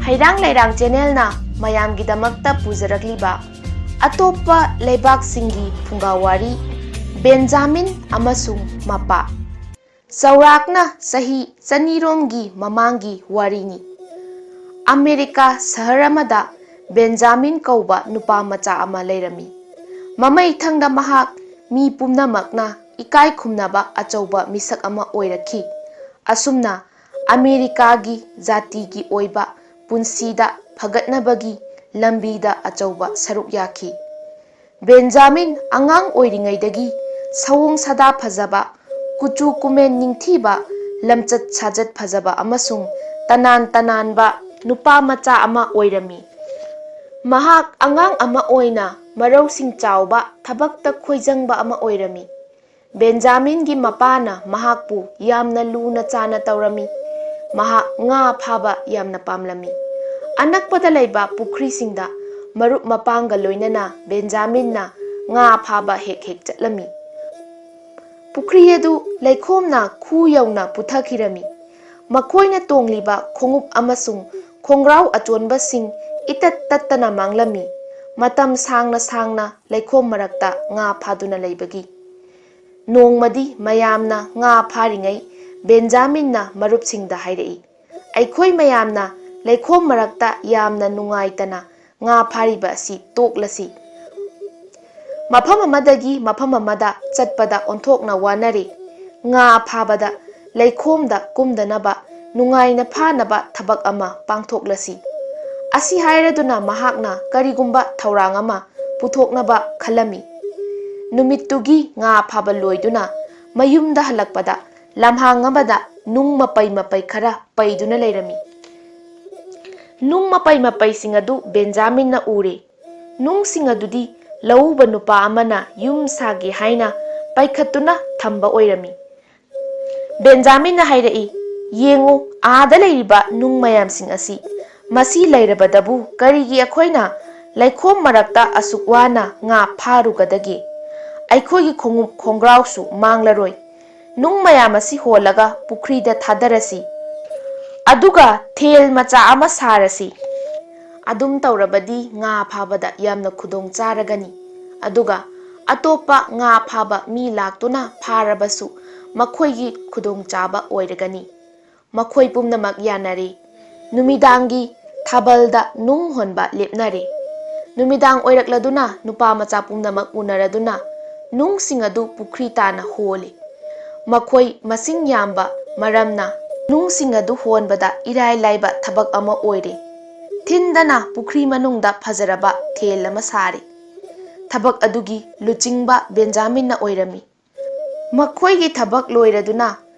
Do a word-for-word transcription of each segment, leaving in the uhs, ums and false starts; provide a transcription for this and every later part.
ꯍꯩꯔꯥꯡ ꯂꯩꯔꯥꯡ ꯆꯦꯅꯦꯜꯅ ꯃꯌꯥꯝꯒꯤꯗꯃꯛꯇ ꯄꯨꯖꯔꯛꯂꯤꯕ ꯑꯇꯣꯞꯄ ꯂꯩꯕꯥꯛꯁꯤꯡꯒꯤ ꯐꯨꯡꯒꯥ ꯋꯥꯔꯤ, ꯕꯦꯟꯖꯥꯃꯤꯟ ꯑꯃꯁꯨꯡ ꯃꯄꯥ꯫ ꯆꯥꯎꯔꯥꯛꯅ ꯆꯍꯤ ꯆꯅꯤꯔꯣꯝꯒꯤ ꯃꯃꯥꯡꯒꯤ ꯋꯥꯔꯤꯅꯤ꯫ ꯑꯃꯦꯔꯤꯀꯥ ꯁꯍꯔ ꯑꯃꯗ ꯕꯦꯟꯖꯥꯃꯤꯟ ꯀꯧꯕ ꯅꯨꯄꯥ ꯃꯆꯥ ꯑꯃ ꯂꯩꯔꯝꯃꯤ꯫ ꯃꯃꯩꯊꯪꯗ ꯃꯍꯥꯛ ꯃꯤ ꯄꯨꯝꯅꯃꯛꯅ ꯏꯀꯥꯏ ꯈꯨꯝꯅꯕ ꯑꯆꯧꯕ ꯃꯤꯁꯛ ꯑꯃ ꯑꯣꯏꯔꯛꯈꯤ꯫ ꯑꯁꯨꯝꯅ ꯑꯃꯦꯔꯤꯀꯥꯒꯤ ꯖꯥꯇꯤꯒꯤ ꯑꯣꯏꯕ ꯄꯨꯟꯁꯤꯗ ꯐꯒꯠꯅꯕꯒꯤ ꯂꯝꯕꯤꯗ ꯑꯆꯧꯕ ꯁꯔꯨꯛ ꯌꯥꯈꯤ꯫ ꯕꯦꯟꯖꯥꯃꯤꯟ ꯑꯉꯥꯡ ꯑꯣꯏꯔꯤꯉꯩꯗꯒꯤ ꯁꯑꯣꯡ ꯁꯥꯗꯥ ꯐꯖꯕ, ꯀꯨꯆꯨ ꯀꯨꯃꯦꯟ ꯅꯤꯡꯊꯤꯕ, ꯂꯝꯆꯠ ꯁꯥꯖꯠ ꯐꯖꯕ ꯑꯃꯁꯨꯡ ꯇꯅꯥꯟ ꯇꯅꯥꯟꯕ ꯅꯨꯄꯥ ꯃꯆꯥ ꯑꯃ ꯑꯣꯏꯔꯝꯃꯤ꯫ ꯃꯍꯥꯛ ꯑꯉꯥꯡ ꯑꯃ ꯑꯣꯏꯅ ꯃꯔꯧꯁꯤꯡ ꯆꯥꯎꯕ, ꯊꯕꯛꯇ ꯈꯣꯏꯖꯪꯕ ꯑꯃ ꯑꯣꯏꯔꯝꯃꯤ꯫ ꯕꯦꯟꯖꯥꯃꯤꯟꯒꯤ ꯃꯄꯥꯅ ꯃꯍꯥꯛꯄꯨ ꯌꯥꯝꯅ ꯂꯨꯅ ꯆꯥꯅ ꯇꯧꯔꯝꯃꯤ꯫ ꯃꯍꯥꯛ ꯉꯥ ꯐꯥꯕ ꯌꯥꯝꯅ ꯄꯥꯝꯂꯝꯃꯤ꯫ ꯑꯅꯛꯄꯗ ꯂꯩꯕ ꯄꯨꯈ꯭ꯔꯤꯁꯤꯡꯗ ꯃꯔꯨꯞ ꯃꯄꯥꯡꯒ ꯂꯣꯏꯅꯅ ꯕꯦꯟꯖꯥꯃꯤꯟꯅ ꯉꯥ ꯐꯥꯕ ꯍꯦꯛ ꯍꯦꯛ ꯆꯠꯂꯝꯃꯤ꯫ ꯄꯨꯈ꯭ꯔꯤ ꯑꯗꯨ ꯂꯩꯈꯣꯝꯅ ꯈꯨ ꯌꯧꯅ ꯄꯨꯊꯈꯤꯔꯝꯃꯤ꯫ ꯃꯈꯣꯏꯅ ꯇꯣꯡꯂꯤꯕ ꯈꯣꯡꯎꯞ ꯑꯃꯁꯨꯡ ꯈꯣꯡꯒ꯭ꯔꯥꯎ ꯑꯆꯣꯟꯕꯁꯤꯡ ꯏꯇꯠ ꯇꯠꯇꯅ ꯃꯥꯡꯂꯝꯃꯤ꯫ ꯃꯇꯝ ꯁꯥꯡꯅ ꯁꯥꯡꯅ ꯂꯩꯈꯣꯝ ꯃꯔꯛꯇ ꯉꯥ ꯐꯥꯗꯨꯅ ꯂꯩꯕꯒꯤ꯫ ꯅꯣꯡꯃꯗꯤ ꯃꯌꯥꯝꯅ ꯉꯥ ꯐꯥꯔꯤꯉꯩ ꯕꯦꯟꯖꯥꯃꯤꯟꯅ ꯃꯔꯨꯞꯁꯤꯡꯗ ꯍꯥꯏꯔꯛꯏ, "ꯑꯩꯈꯣꯏ ꯃꯌꯥꯝꯅ ꯂꯩꯈꯣꯝ ꯃꯔꯛꯇ ꯌꯥꯝꯅ ꯅꯨꯡꯉꯥꯏꯇꯅ ꯉꯥ ꯐꯥꯔꯤꯕ ꯑꯁꯤ ꯇꯣꯛꯂꯁꯤ꯫ ꯃꯐꯝ ꯑꯃꯗꯒꯤ ꯃꯐꯝ ꯑꯃꯗ ꯆꯠꯄꯗ ꯑꯣꯟꯊꯣꯛꯅ ꯋꯥꯅꯔꯦ꯫ ꯉꯥ ꯐꯥꯕꯗ ꯂꯩꯈꯣꯝꯗ ꯀꯨꯝꯗꯅꯕ ꯅꯨꯡꯉꯥꯏꯅ ꯐꯥꯅꯕ ꯊꯕꯛ ꯑꯃ ꯄꯥꯡꯊꯣꯛꯂꯁꯤ꯫" ꯑꯁꯤ ꯍꯥꯏꯔꯗꯨꯅ ꯃꯍꯥꯛꯅ ꯀꯔꯤꯒꯨꯝꯕ ꯊꯧꯔꯥꯡ ꯑꯃ ꯄꯨꯊꯣꯛꯅꯕ ꯈꯜꯂꯝꯃꯤ꯫ ꯅꯨꯃꯤꯠꯇꯨꯒꯤ ꯉꯥ ꯐꯥꯕ ꯂꯣꯏꯗꯨꯅ ꯃꯌꯨꯝꯗ ꯍꯜꯂꯛꯄꯗ ꯂꯝꯍꯥꯡ ꯑꯃꯗ ꯅꯨꯡ ꯃꯄꯩ ꯃꯄꯩ ꯈꯔ ꯄꯩꯗꯨꯅ ꯂꯩꯔꯝꯃꯤ꯫ ꯅꯨꯡ ꯃꯄꯩ ꯃꯄꯩꯁꯤꯡ ꯑꯗꯨ ꯕꯦꯟꯖꯥꯃꯤꯟꯅ ꯎꯔꯦ꯫ ꯅꯨꯡꯁꯤꯡ ꯑꯗꯨꯗꯤ ꯂꯧꯎꯕ ꯅꯨꯄꯥ ꯑꯃꯅ ꯌꯨꯝ ꯁꯥꯒꯦ ꯍꯥꯏꯅ ꯄꯩꯈꯠꯇꯨꯅ ꯊꯝꯕ ꯑꯣꯏꯔꯝꯃꯤ꯫ ꯕꯦꯟꯖꯥꯃꯤꯟꯅ ꯍꯥꯏꯔꯛꯏ, "ꯌꯦꯡꯉꯨ, ꯑꯥꯗ ꯂꯩꯔꯤꯕ ꯅꯨꯡ ꯃꯌꯥꯝꯁꯤꯡ ꯑꯁꯤ꯫ ꯃꯁꯤ ꯂꯩꯔꯕꯗꯕꯨ ꯀꯔꯤꯒꯤ ꯑꯩꯈꯣꯏꯅ ꯂꯩꯈꯣꯝ ꯃꯔꯛꯇ ꯑꯁꯨꯛ ꯋꯥꯅ ꯉꯥ ꯐꯥꯔꯨꯒꯗꯒꯦ? ꯑꯩꯈꯣꯏꯒꯤ ꯈꯣꯡꯎꯞ ꯈꯣꯡꯒ꯭ꯔꯥꯎꯁꯨ ꯃꯥꯡꯂꯔꯣꯏ꯫ ꯅꯨꯡ ꯃꯌꯥꯝ ꯑꯁꯤ ꯍꯣꯜꯂꯒ ꯄꯨꯈ꯭ꯔꯤꯗ ꯊꯥꯗꯔꯁꯤ꯫ ꯑꯗꯨꯒ ꯊꯦꯜ ꯃꯆꯥ ꯑꯃ ꯁꯥꯔꯁꯤ꯫ ꯑꯗꯨꯝ ꯇꯧꯔꯕꯗꯤ ꯉꯥ ꯐꯥꯕꯗ ꯌꯥꯝꯅ ꯈꯨꯗꯣꯡ ꯆꯥꯔꯒꯅꯤ꯫ ꯑꯗꯨꯒ ꯑꯇꯣꯞꯄ ꯉꯥ ꯐꯥꯕ ꯃꯤ ꯂꯥꯛꯇꯨꯅ ꯐꯥꯔꯕꯁꯨ ꯃꯈꯣꯏꯒꯤ ꯈꯨꯗꯣꯡꯆꯥꯕ ꯑꯣꯏꯔꯒꯅꯤ꯫ ꯃꯈꯣꯏ ꯄꯨꯝꯅꯃꯛ ꯌꯥꯅꯔꯦ꯫ ꯅꯨꯃꯤꯗꯥꯡꯒꯤ ꯊꯥꯕꯜꯗ ꯅꯨꯡ ꯍꯣꯟꯕ ꯂꯦꯞꯅꯔꯦ꯫ ꯅꯨꯃꯤꯗꯥꯡ ꯑꯣꯏꯔꯛꯂꯗꯨꯅ ꯅꯨꯄꯥ ꯃꯆꯥ ꯄꯨꯝꯅꯃꯛ ꯎꯅꯔꯗꯨꯅ ꯅꯨꯡꯁꯤꯡ ꯑꯗꯨ ꯄꯨꯈ꯭ꯔꯤ ꯇꯥꯅ ꯍꯣꯜꯂꯤ꯫ ꯃꯈꯣꯏ ꯃꯁꯤꯡ ꯌꯥꯝꯕ ꯃꯔꯝꯅ ꯅꯨꯡꯁꯤꯡ ꯑꯗꯨ ꯍꯣꯟꯕꯗ ꯏꯔꯥꯏ ꯂꯥꯏꯕ ꯊꯕꯛ ꯑꯃ ꯑꯣꯏꯔꯦ꯫ ꯊꯤꯟꯗꯅ ꯄꯨꯈ꯭ꯔꯤ ꯃꯅꯨꯡꯗ ꯐꯖꯔꯕ ꯊꯦꯜ ꯑꯃ ꯁꯥꯔꯤ꯫ ꯊꯕꯛ ꯑꯗꯨꯒꯤ ꯂꯨꯆꯤꯡꯕ ꯕꯦꯟꯖꯥꯃꯤꯟꯅ ꯑꯣꯏꯔꯝꯃꯤ꯫ ꯃꯈꯣꯏꯒꯤ ꯊꯕꯛ ꯂꯣꯏꯔꯗꯨꯅ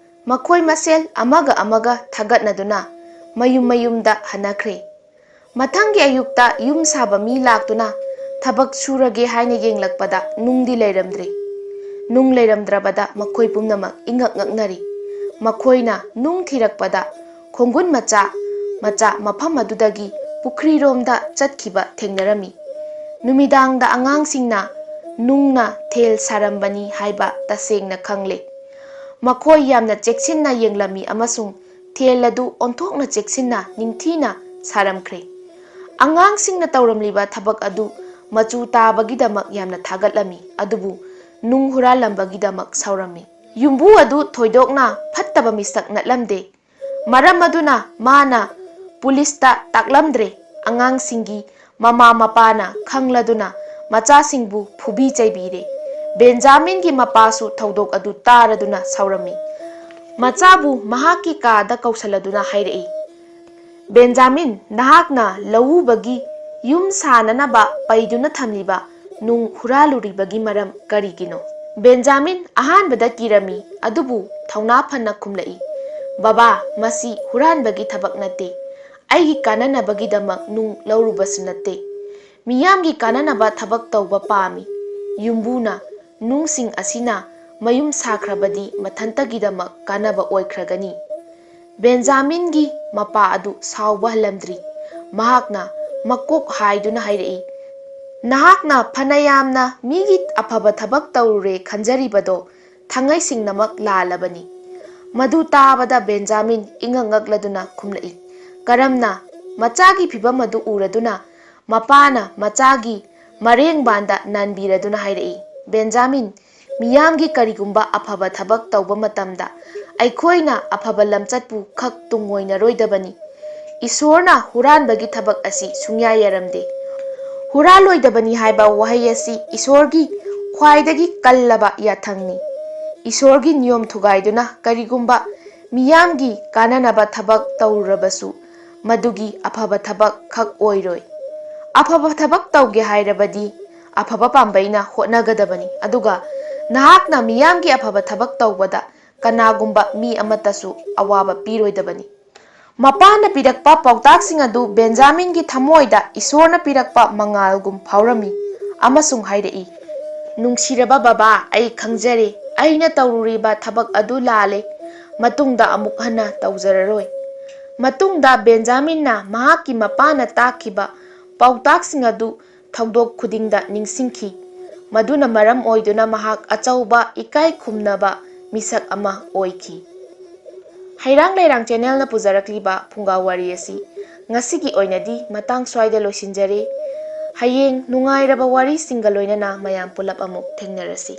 ꯃꯈꯣꯏ ꯃꯁꯦꯜ ꯑꯃꯒ ꯑꯃꯒ ꯊꯥꯒꯠꯅꯗꯨꯅ ꯃꯌꯨꯝ ꯃꯌꯨꯝꯗ ꯍꯟꯅꯈ꯭ꯔꯦ꯫ ꯃꯊꯪꯒꯤ ꯑꯌꯨꯛꯇ ꯌꯨꯝ ꯁꯥꯕ ꯃꯤ ꯂꯥꯛꯇꯨꯅ ꯊꯕꯛ ꯁꯨꯔꯒꯦ ꯍꯥꯏꯅ ꯌꯦꯡꯂꯛꯄꯗ ꯅꯨꯡꯗꯤ ꯂꯩꯔꯝꯗ꯭ꯔꯦ꯫ ꯅꯨꯡ ꯂꯩꯔꯝꯗ꯭ꯔꯕꯗ ꯃꯈꯣꯏ ꯄꯨꯝꯅꯃꯛ ꯏꯉꯛ ꯉꯛꯅꯔꯤ꯫ ꯃꯈꯣꯏꯅ ꯅꯨꯡ ꯊꯤꯔꯛꯄꯗ ꯈꯣꯡꯒꯨꯟ ꯃꯆꯥ ꯃꯆꯥ ꯃꯐꯝ ꯑꯗꯨꯗꯒꯤ ꯄꯨꯈ꯭ꯔꯤꯔꯣꯝꯗ ꯆꯠꯈꯤꯕ ꯊꯦꯡꯅꯔꯝꯃꯤ꯫ ꯅꯨꯃꯤꯗꯥꯡꯗ ꯑꯉꯥꯡꯁꯤꯡꯅ ꯅꯨꯡꯅ ꯊꯦꯜ ꯁꯥꯔꯝꯕꯅꯤ ꯍꯥꯏꯕ ꯇꯁꯦꯡꯅ ꯈꯪꯂꯦ꯫ ꯃꯈꯣꯏ ꯌꯥꯝꯅ ꯆꯦꯛꯁꯤꯟꯅ ꯌꯦꯡꯂꯝꯃꯤ ꯑꯃꯁꯨꯡ ꯊꯦꯜ ꯑꯗꯨ ꯑꯣꯟꯊꯣꯛꯅ ꯆꯦꯛꯁꯤꯟꯅ ꯅꯤꯡꯊꯤꯅ ꯁꯥꯔꯝꯈ꯭ꯔꯦ꯫ ꯑꯉꯥꯡꯁꯤꯡꯅ ꯇꯧꯔꯝꯂꯤꯕ ꯊꯕꯛ ꯑꯗꯨ ꯃꯆꯨ ꯇꯥꯕꯒꯤꯗꯃꯛ ꯌꯥꯝꯅ ꯊꯥꯒꯠꯂꯝꯃꯤ, ꯑꯗꯨꯕꯨ ꯅꯨꯡ ꯍꯨꯔꯥꯜꯂꯝꯕꯒꯤꯗꯃꯛ ꯁꯥꯎꯔꯝꯃꯤ꯫ ꯌꯨꯝꯕꯨ ꯑꯗꯨ ꯊꯣꯏꯗꯣꯛꯅ ꯐꯠꯇꯕ ꯃꯤꯁꯛ ꯅꯠꯂꯝꯗꯦ꯫ ꯃꯔꯝ ꯑꯗꯨꯅ ꯃꯥꯅ ꯄꯨꯂꯤꯁꯇ ꯇꯥꯛꯂꯝꯗ꯭ꯔꯦ꯫ ꯑꯉꯥꯡꯁꯤꯡꯒꯤ ꯃꯃꯥ ꯃꯄꯥꯅ ꯈꯪꯂꯗꯨꯅ ꯃꯆꯥꯁꯤꯡꯕꯨ ꯐꯨꯕꯤ ꯆꯩꯕꯤꯔꯦ꯫ ꯕꯦꯟꯖꯥꯃꯤꯟꯒꯤ ꯃꯄꯥꯁꯨ ꯊꯧꯗꯣꯛ ꯑꯗꯨ ꯇꯥꯔꯗꯨꯅ ꯁꯥꯎꯔꯝꯃꯤ꯫ ꯃꯆꯥꯕꯨ ꯃꯍꯥꯛꯀꯤ ꯀꯥꯗ ꯀꯧꯁꯜꯂꯗꯨꯅ ꯍꯥꯏꯔꯛꯏ, "ꯕꯦꯟꯖꯥꯃꯤꯟ, ꯅꯍꯥꯛꯅ ꯂꯧꯎꯕꯒꯤ ꯌꯨꯝ ꯁꯥꯅꯅꯕ ꯄꯩꯗꯨꯅ ꯊꯝꯂꯤꯕ ꯅꯨꯡ ꯍꯨꯔꯥꯜꯂꯨꯔꯤꯕꯒꯤ ꯃꯔꯝ ꯀꯔꯤꯒꯤꯅꯣ?" ꯕꯦꯟꯖꯥꯃꯤꯟ ꯑꯍꯥꯟꯕꯗ ꯀꯤꯔꯝꯃꯤ, ꯑꯗꯨꯕꯨ ꯊꯧꯅꯥ ꯐꯅ ꯈꯨꯝꯂꯛꯏ, "ꯕꯕꯥ, ꯃꯁꯤ ꯍꯨꯔꯥꯟꯕꯒꯤ ꯊꯕꯛ ꯅꯠꯇꯦ꯫ ꯑꯩꯒꯤ ꯀꯥꯟꯅꯅꯕꯒꯤꯗꯃꯛ ꯅꯨꯡ ꯂꯧꯔꯨꯕꯁꯨ ꯅꯠꯇꯦ꯫ ꯃꯤꯌꯥꯝꯒꯤ ꯀꯥꯟꯅꯅꯕ ꯊꯕꯛ ꯇꯧꯕ ꯄꯥꯝꯃꯤ꯫ ꯌꯨꯝꯕꯨꯅ ꯅꯨꯡꯁꯤꯡ ꯑꯁꯤꯅ ꯃꯌꯨꯝ ꯁꯥꯈ꯭ꯔꯕꯗꯤ ꯃꯊꯟꯇꯒꯤꯗꯃꯛ ꯀꯥꯟꯅꯕ ꯑꯣꯏꯈ꯭ꯔꯒꯅꯤ꯫" ꯕꯦꯟꯖꯥꯃꯤꯟꯒꯤ ꯃꯄꯥ ꯑꯗꯨ ꯁꯥꯎꯕ ꯍꯜꯂꯝꯗ꯭ꯔꯤ꯫ ꯃꯍꯥꯛꯅ ꯃꯀꯣꯛ ꯍꯥꯏꯗꯨꯅ ꯍꯥꯏꯔꯛꯏ, "ꯅꯍꯥꯛꯅ ꯐꯅ ꯌꯥꯝꯅ ꯃꯤꯒꯤ ꯑꯐꯕ ꯊꯕꯛ ꯇꯧꯔꯨꯔꯦ ꯈꯟꯖꯔꯤꯕꯗꯣ ꯊꯥꯡꯉꯩꯁꯤꯡꯅꯃꯛ ꯂꯥꯜꯂꯕꯅꯤ꯫ ꯃꯗꯨ ꯇꯥꯕꯗ ꯕꯦꯟꯖꯥꯃꯤꯟ ꯏꯉꯛ ꯉꯛꯂꯗꯨꯅ ꯈꯨꯝꯂꯛꯏ꯫ ꯀꯔꯝꯅ? ꯃꯆꯥꯒꯤ ꯐꯤꯚꯝ ꯑꯗꯨ ꯎꯔꯗꯨꯅ ꯃꯄꯥꯅ ꯃꯆꯥꯒꯤ ꯃꯔꯦꯡꯕꯥꯟꯗ ꯅꯥꯟꯕꯤꯔꯗꯨꯅ ꯍꯥꯏꯔꯛꯏ, "ꯕꯦꯟꯖꯥꯃꯤꯟ, ꯃꯤꯌꯥꯝꯒꯤ ꯀꯔꯤꯒꯨꯝꯕ ꯑꯐꯕ ꯊꯕꯛ ꯇꯧꯕ ꯃꯇꯝꯗ ꯑꯩꯈꯣꯏꯅ ꯑꯐꯕ ꯂꯝꯆꯠꯄꯨ ꯈꯛ ꯇꯨꯡꯑꯣꯏꯅꯔꯣꯏꯗꯕꯅꯤ꯫ ꯏꯁꯣꯔꯅ ꯍꯨꯔꯥꯟꯕꯒꯤ ꯊꯕꯛ ꯑꯁꯤ ꯁꯨꯡꯌꯥ ꯌꯥꯔꯝꯗꯦ꯫ ꯍꯨꯔꯥꯜꯂꯣꯏꯗꯕꯅꯤ ꯍꯥꯏꯕ ꯋꯥꯍꯩ ꯑꯁꯤ ꯏꯁꯣꯔꯒꯤ ꯈ꯭ꯋꯥꯏꯗꯒꯤ ꯀꯜꯂꯕ ꯌꯥꯊꯪꯅꯤ꯫ ꯏꯁꯣꯔꯒꯤ ꯅꯤꯌꯣꯝ ꯊꯨꯒꯥꯏꯗꯨꯅ ꯀꯔꯤꯒꯨꯝꯕ ꯃꯤꯌꯥꯝꯒꯤ ꯀꯥꯟꯅꯅꯕ ꯊꯕꯛ ꯇꯧꯔꯨꯔꯕꯁꯨ, ꯃꯗꯨꯒꯤ ꯑꯐꯕ ꯊꯕꯛ ꯈꯛ ꯑꯣꯏꯔꯣꯏ꯫ ꯑꯐꯕ ꯊꯕꯛ ꯇꯧꯒꯦ ꯍꯥꯏꯔꯕꯗꯤ ꯑꯐꯕ ꯄꯥꯝꯕꯩꯅ ꯍꯣꯠꯅꯒꯗꯕꯅꯤ, ꯑꯗꯨꯒ ꯅꯍꯥꯛꯅ ꯃꯤꯌꯥꯝꯒꯤ ꯑꯐꯕ ꯊꯕꯛ ꯇꯧꯕꯗ ꯀꯅꯥꯒꯨꯝꯕ ꯃꯤ ꯑꯃꯠꯇꯁꯨ ꯑꯋꯥꯕ ꯄꯤꯔꯣꯏꯗꯕꯅꯤ꯫" ꯃꯄꯥꯅ ꯄꯤꯔꯛꯄ ꯄꯥꯎꯇꯥꯛꯁꯤꯡ ꯑꯗꯨ ꯕꯦꯟꯖꯥꯃꯤꯟꯒꯤ ꯊꯃꯣꯏꯗ ꯏꯁꯣꯔꯅ ꯄꯤꯔꯛꯄ ꯃꯉꯥꯜꯒꯨꯝ ꯐꯥꯎꯔꯝꯃꯤ ꯑꯃꯁꯨꯡ ꯍꯥꯏꯔꯛꯏ, "ꯅꯨꯡꯁꯤꯔꯕ ꯕꯕꯥ, ꯑꯩ ꯈꯪꯖꯔꯦ, ꯑꯩꯅ ꯇꯧꯔꯨꯔꯤꯕ ꯊꯕꯛ ꯑꯗꯨ ꯂꯥꯜꯂꯦ꯫ ꯃꯇꯨꯡꯗ ꯑꯃꯨꯛ ꯍꯟꯅ ꯇꯧꯖꯔꯔꯣꯏ꯫" ꯃꯇꯨꯡꯗ ꯕꯦꯟꯖꯥꯃꯤꯟꯅ ꯃꯍꯥꯛꯀꯤ ꯃꯄꯥꯅ ꯇꯥꯛꯈꯤꯕ ꯄꯥꯎꯇꯥꯛꯁꯤꯡ ꯑꯗꯨ ꯊꯧꯗꯣꯛ ꯈꯨꯗꯤꯡꯗ ꯅꯤꯡꯁꯤꯡꯈꯤ, ꯃꯗꯨꯅ ꯃꯔꯝ ꯑꯣꯏꯗꯨꯅ ꯃꯍꯥꯛ ꯑꯆꯧꯕ ꯏꯀꯥꯏ ꯈꯨꯝꯅꯕ ꯃꯤꯁꯛ ꯑꯃ ꯑꯣꯏꯈꯤ꯫ ꯍꯩꯔꯥꯡ ꯂꯩꯔꯥꯡ ꯆꯦꯅꯦꯜꯅ ꯄꯨꯖꯔꯛꯂꯤꯕ ꯐꯨꯡꯒꯥ ꯋꯥꯔꯤ ꯑꯁꯤ ꯉꯁꯤꯒꯤ ꯑꯣꯏꯅꯗꯤ ꯃꯇꯥꯡ ꯁ꯭ꯋꯥꯏꯗ ꯂꯣꯏꯁꯤꯟꯖꯔꯦ꯫ ꯍꯌꯦꯡ ꯅꯨꯡꯉꯥꯏꯔꯕ ꯋꯥꯔꯤꯁꯤꯡꯒ ꯂꯣꯏꯅꯅ ꯃꯌꯥꯝ ꯄꯨꯂꯞ ꯑꯃꯨꯛ ꯊꯦꯡꯅꯔꯁꯤ꯫